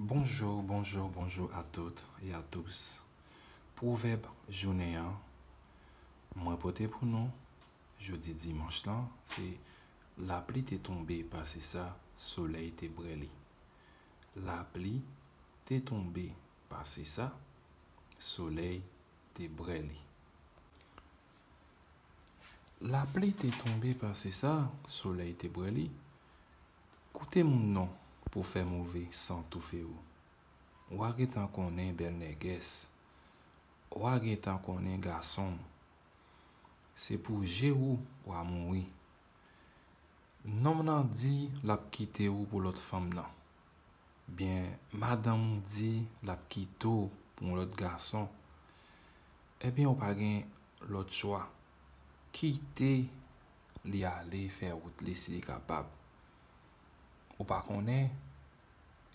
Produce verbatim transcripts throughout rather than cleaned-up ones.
Bonjou, bonjou, bonjou a tout e a tous. Pwovèb jounen an, mwen pote pou nou, jodi dimanch lan, se: lapli te tonbe pase sa, solèy te brè li. Lapli te tonbe pase sa, solèy te brè li. Lapli te tonbe pase sa, solèy te brè li. Koute moun non pou fè move san toufe ou. W a gentan konnen bèl nègès. W a gentan konnen gason. Se pou je ou w a mouri. Nonm nan di l ap kite ou pou lòt fanm nan. Byen, madanm ou di l ap kite w pou yon lòt gason. Ebyen, ou pa gen lòt chwa. Kite li ale fè wout li si li kapab. Ou pa konnen?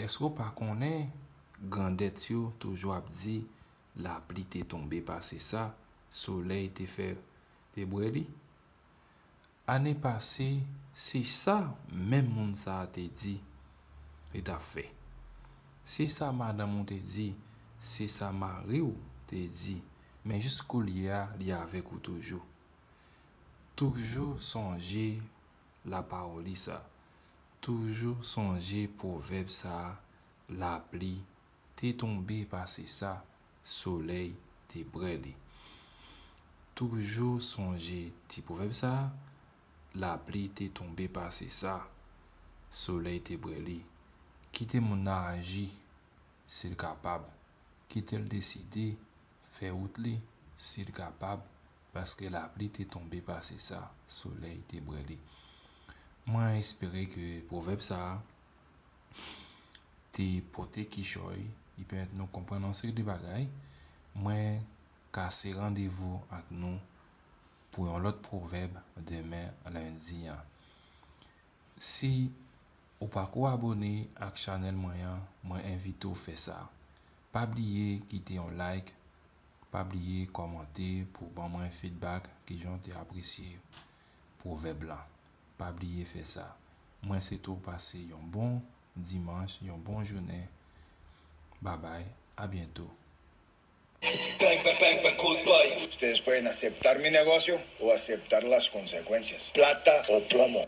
Èske w pa konnen grandèt yo toujou ap di lapli te tonbe pase sa, solèy te fè te brè li? Ane pase, se sa menm moun sa a te di li t ap fè. Se sa madanm ou te di, se sa mari w te di, men jis koulye a li avèk ou toujou. Toujou sonje lapawòl li sa. Toujou sonje pwovèb sa a, lapli te tonbe pase sa, solèy te brè li. Toujou sonje ti pwovèb sa a, lapli te tonbe pase sa, solèy te brè li. Kite moun nan aji si l kapab. Kite l deside fè wout li si l kapab, paske lapli te tonbe pase sa, solèy te brè li. Mwen espere ke pwovèb sa a te pote kichòy, li pèmèt nou konprann yon seri de bagay. Mwen kase randevou ak nou pou yon lòt pwovèb demen lendi an. Si ou pako abòne ak chanèl mwen an, mwen envite w fè sa. Pa bliye kite yon like, pa bliye kòmante pou ban mwen feedback kijan w te apresye pwovèb lan. Pa bliye fè sa. Mwen swete w pase yon bon dimanch, yon bon jounen. Babay, a byento. Bang, bang, bang, bang, good boy. Ustedes pueden aceptar mi negocio o aceptar las consecuencias. Plata o plomo.